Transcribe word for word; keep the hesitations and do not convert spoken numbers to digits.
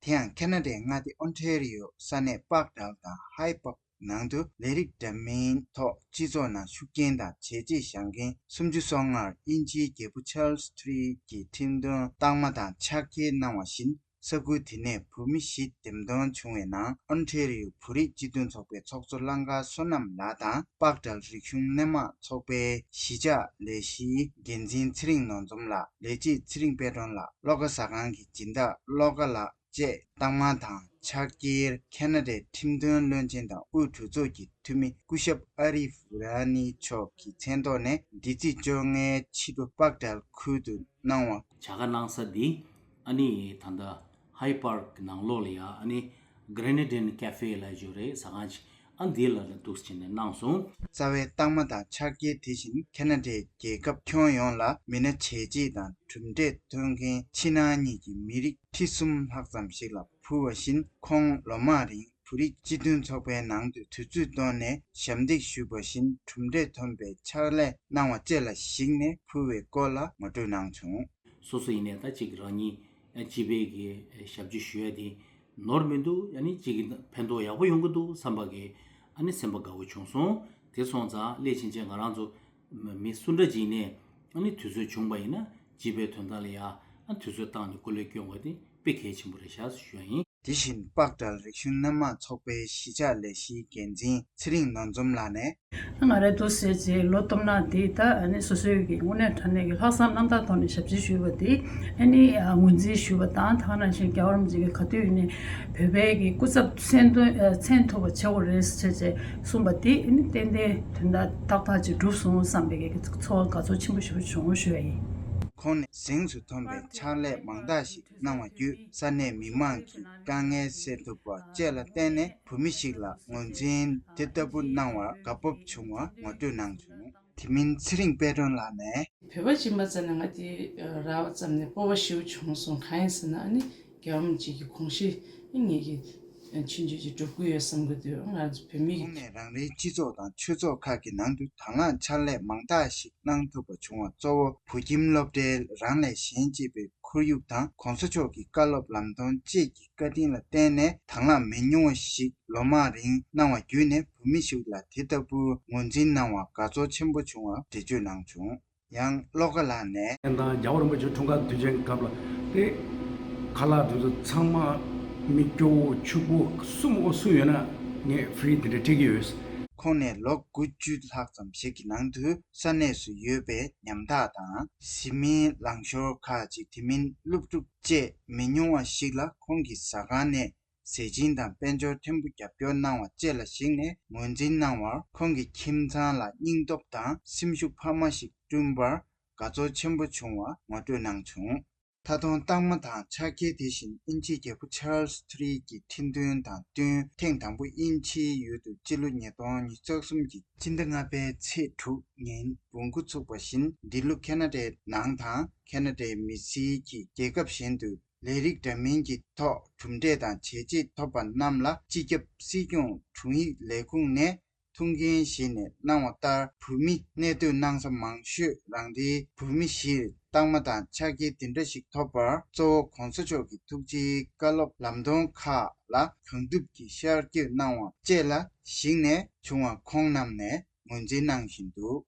དེ་ཡང་ཁེ་ན་ཌའི་མངའ་སྡེ་ཨོན་ཊེ་རི་ཡོ་ས་གནས་པཱག་ཌལ་དང་ཧའི་པཱག་ནང་དུ་ལས་རིགས་འདྲ་མིན་ཐོག་སྤྱི་ཚོགས་ནང་ཤུགས་རྐྱེན་དང་བྱས་རྗེས་བཞག་མཁན་སུམ་ཅུ་སོ་ལྔར་དབྱིན་ཇིའི་རྒྱལ་པོ་ཆཱལ་སི་ཐི་རི་གི་ཁྲིམས་དོན་རྟགས་མ་དང་ཕྱག་འཁྱེར་གནང་བ་བཞིན། ས་ཁུལ་དེ་ནས་བོད་མི་བཞི་འདེམས་ཐོན་བྱུང་བའི་ནང་ཨོན་ཊེ་རི་ཡོ་བོད་རིགས་སྤྱི་མཐུན་ཚོགས་པའི་ཚོགས་གཙོ་གླང་དཀར་བསོད་ནམས་ལགས་དང་། པཱག་ཊལ་རིག་གཞུང་སྣེ་མང་ཚོགས་པའི་གཞིས་ཆགས་ལས་གཞིའི་འགན་འཛིན་ཚེ་རིང་ནོར་འཛོམས་ལགས། ལས་བྱེད་ཚེ་རིང་དཔལ་སྒྲོན་ལགས། བློ་དགའ་ཟ་ཁང་གི་སྦྱིན་བདག་བློ་དགའ་ལགས་བཅས་རྟགས་མ་དང་ཕྱག་འཁྱེར་ཁེ་ན་ཌའི་ཁྲིམས་དོན་བློན་ཆེན་དང་དབུས་གྲོས་ཚོགས་ཀྱི་འཐུས་མི་སྐུ་ཞབས་ཨ་རིབ་ར་ནི་མཆོག་གི་མཚན་ཐོག་ནས་འདི་ཚེས་བཅོ་ལྔའི་ཕྱི་དྲོ་པཱག་ཊལ་ཁུལ་དུ་གནང་བ། བྱ་དགའ་གནང་ས་འདི་ཨ་ནི་ད་ལྟ་ཧའི་པཱག་གི་ནང་ལོགས་ལ་ཡ་ཨ་ནི་Grenadine Cafe ལབ་ཡོད་རེད། ཟ་ཁང་ཅིག་ཨ་འདི་ལ་ལ་འདུག་ཟེར་ནས་གནང་སོང་། རྩ་བའི་རྟགས་མ་དང་ཕྱག་འཁྱེར་དེ་བཞིན་ཁེ་ན་ཌའི་རྒྱལ་ཁབ་ཁྱོན་ཡོངས་ལ་མི་སྣ་བྱས་རྗེས་དང་གྲུབ་འབྲས་ཐོན་མཁན་ཕྱི་ནང་གཉིས་ཀྱི་མི་རིགས་ཁྲི་གསུམ་ལྷག་ཙམ་ཞིག་ལ་ཕུལ་བ་བཞིན། ཁོང་ལོ་མང་རིང་བོད་རིགས་སྤྱི་མཐུན་ཚོགས་པའི་ནང་དུ་དུས་ཚོད་བཏོན་ནས་ཞབས་འདེགས་ཞུས་པ་བཞིན་གྲུབ་འབྲས་ཐོན་པའི་ཕྱག་ལས་གནང་བ་བཅས་ལ་གཞིགས་ནས་ཕུལ་བའི་སྐོར་ལ་ངོ་སྤྲོད་གནང་བྱུང་། སོ་སོ་ཡིན་ནའི་ད་ཅིག་རང་ཉིད་སྤྱི་པའི་གི་ཞབས་ཕྱི་ཞུ་ཡ་དེ་ནོར་མི་འདུག་ཡ་ནི་ཅིག་གི་ཕན་ཐོགས་ཡག་པོ་ཡོང་གི་འདུག་བསམ་པ་གི་ཨ་ནི་སེམས་པ་དགའ་བོ་བྱུང་སོང་། དེ་སོང་ཙང་སླད་ཕྱིན་ཆད་ང་རང་ཚོ་མི་སུ་འདྲ་ཅིག་ནས་ཨ་ནི་དུས་ཚོད་བྱུང་པ་ཡིན་ན་སྤྱི་པའི་དོན་དག་ལ་ཡ་ཨ་དུས་ཚོད་བཏང་ནས་སྐུ་ལས་སྐྱོན་དགོས་དེ་དཔེ་གལ་ཆེན་པོ་རེད་ཤག་ཞུ་ཡ་ཡིན། དེ་བཞིན་པཱག་ཊལ་རིག་གཞུང་སྣེ་མང་ཚོགས་པའི་གཞིས་ཆགས་ལས་གཞིའི་འགན་འཛིན་ཚེ་རིང་ནོར་འཛོམས་ལགས་ནས། ང་རའི་འདུག་ཟེར་རྗེས་ལོ་སྟོབས་ན་དེ་ད་ཨ་ནི་སོ་སོའི་གི་དངོས་གནས་དྲང་གནས་ཀྱི་ལྷག་བསམ་རྣམ་དག་ཐོག་ནས་ཞབས་ཕྱི་ཞུས་པ་དེ་ཨ་ནི་ངོས་འཛིན་ཞུས་པ་དང་། ད་ག་ནང་བཞིན་རྒྱལ་བ་རིན་པོ་ཆེ་གི་ག་དུས་ཡིན་ནའི་བོད་པའི་གི་སྐུ་ཚབ་མཚན་ཐོ་མཚན་ཐོབ་པ་བྱེད་དགོས་རེད་ཟེར་བྱས་གསུངས་པ་དེ་ཨ་ནི་ཏན་ཏན་དོན་དག་ཏག་ཏག་ཅིག་འགྲུབ་སོང་བསམ་པའི་གི་ཚོར་བ་དགའ་ཚོར་ཆེན་པོ་ཞེ་པོ་བྱུང་ཞུ་ཡ་ཡིན། ཁོང་ནས་གཟེངས་སུ་ཐོན་པའི་ཕྱག་ལས་མང་དག་ཞིག་གནང་བ་བརྒྱུད། ས་གནས་མི་མང་གི་དཀའ་ངལ་སེལ་ཐུབ་པ་བཅས་ལ་བརྟེན་ནས་བོད་མི་ཞིག་ལ་ངོས་འཛིན་དེ་ལྟ་བུ་གནང་བར་དགའ་སྤོབས་བྱུང་བ་ངོ་སྤྲོད་གནང་བྱུང་། དེ་མིན་ཚེ་རིང་དཔལ་སྒྲོན་ལགས་ནས། བོད་པ་ཡིན་པ་ཙམ་ནས་ང་དེ་རག་པ་ཙམ་ནས་སྤོབས་པ་ཞེ་པོ་བྱུང་སོང་། གང་ཡིན་ཟེར་ན་ཨ་ནི་རྒྱལ་བ་རིན་པོ་ཆེ་གི་དགོངས་གཞི་ངེད་ཀྱིས་ཆུང་ཆུང་ཅིག་སྒྲུབ་ཀྱི་ཡོད་བསམ་གྱི་འདུག་ང་ཚོ་བོད་མི་གི་ཁོང་ནས་རང་རེའི་སྤྱི་ཚོགས་དང་ཆོས་ཚོགས་ཁག་གི་ནང་དུ་དང་བླངས་ཕྱག་ལས་མང་དག་ཞིག་གནང་ཐུབ་པ་བྱུང་བ་གཙོ་བོ་བོད་ཁྱིམ་སློབ་གྲྭའི་རང་ལས་གཞན་གཅེས་པའི་ཁོར་ཡུག་དང་གོང་ས་མཆོག་གི་བཀའ་སློབ་ལམ་སྟོན་བཅས་ཀྱི་བཀའ་དྲིན་ལ་བརྟེན་ནས་དང་བླངས་མི་ཉུང་བ་ཞིག་ལོ་མང་རིང་གནང་བ་བརྒྱུད་ནས་བོད་མི་ཞིག་ལ་དེ་ལྟ་བུའི་ངོས་འཛིན་གནང་བར་དགའ་ཚོར་ཆེན་པོ་བྱུང་བ་འགྲེལ་བརྗོད་གནང་བྱུང་། ཡང་བློ་དགའ་ལགས་ནས། ཨེ་ད་རྒྱལ་བ་རིན་པོ་ཆེ་འཁྲུངས་སྐར་དུས་ཆེན་སྐབས་ལ་དེ་ཁ་ལག་དེ་ཚོ་ཚང་མ་མི་སྐྱོ་བོ་ཕྱུག་པོ་གསུམ་འོ་སུ་ཡོད་ན་ངས་ཧྥི་རི་དེ་འདྲ་སྤྲད་ཀྱི་ཡོད། ཁོང་ནས་ལོ་དགུ་བཅུ་ལྷག་ཙམ་ཞིག་གི་ནང་དུ་ས་གནས་སུ་ཡོད་པའི་ཉམ་ཐག་དང་གཟིགས་མིན་ལངས་ཤོར་ཁག་ཅིག་དེ་མིན་སློབ་ཕྲུག་བཅས་མི་ཉུང་བ་ཞིག་ལ་ཁོང་གི་ཟ་ཁང་ནས་ཟས་སྦྱིན་དང་དཔལ་འབྱོར་ཕྲན་བུ་རྒྱབ་སྐྱོར་གནང་བ་བཅས་ལ་གཞིགས་ནས་ངོས་འཛིན་གནང་བར་ཁོང་གི་ཁྱིམ་ཚང་ལ་སྙིང་སྟོབས་དང་སེམས་ཤུགས་འཕར་མ་ཞིག་བསྐྲུན་པར་དགའ་ཚོར་ཆེན་པོ་བྱུང་བ་ངོ་སྤྲོད་གནང་བྱུང་། ད་དུང་རྟགས་མ་དང་ཕྱག་འཁྱེར་དེ་བཞིན་དབྱིན་ཇིའི་རྒྱལ་པོ་ཆཱལ་སི་ཐི་རི་གི་ཁྲི་འདོན་དང་བསྟུན་ཐེངས་དང་པོ་དབྱིན་ཇིའི་ཡུལ་དུ་སྤྱི་ལོ་ཉིས་སྟོང་ཉི་ཤུ་རྩ་གསུམ་གྱི་སྤྱི་ཟླ་ལྔ་པའི་ཚེས་དྲུག་ཉིན་འབོད་འགོ་ཚུགས་པ་བཞིན་འདི་ལོ་ཁེ་ན་ཌའི་ནང་དང་ཁེ་ན་ཌའི་མི་སེར་གྱི་རྒྱལ་ཁབ་གཞན་དུ་ལས་རིགས་འདྲ་མིན་གྱི་ཐོག་གྲུབ་འབྲས་དང་བྱས་རྗེས་ཐོབ་པ་རྣམས་ལ་སྤྱི་ཁྱབ་སྲིད་སྐྱོང་དྲུང་ཡིག་ལས་ཁུངས་ནས་ཐུགས་འགན་བཞེས་ནས་གནང་བ་ལྟར། བོད་མི་གནས་སྡོད་གནང་ས་མང་ཤོས་རང་རེའི་བོད་མི་གཞིར་རྟགས་མ་དང་ཕྱག་འཁྱེར་དེ་འདྲ་ཞིག་ཐོབ་པར་གཙོ་བོ་གོང་ས་མཆོག་གི་ཐུགས་རྗེའི་བཀའ་སློབ་ལམ་སྟོན་ཁག་ལ་གང་ཐུབ་ཀྱིས་ཤར་བསྐྱོད་གནང་བ་བཅས་ལ་གཞིགས་ནས་བྱུང་བ་ཁོང་རྣམས་ནས་ངོས་འཛིན་གནང་བཞིན་འདུག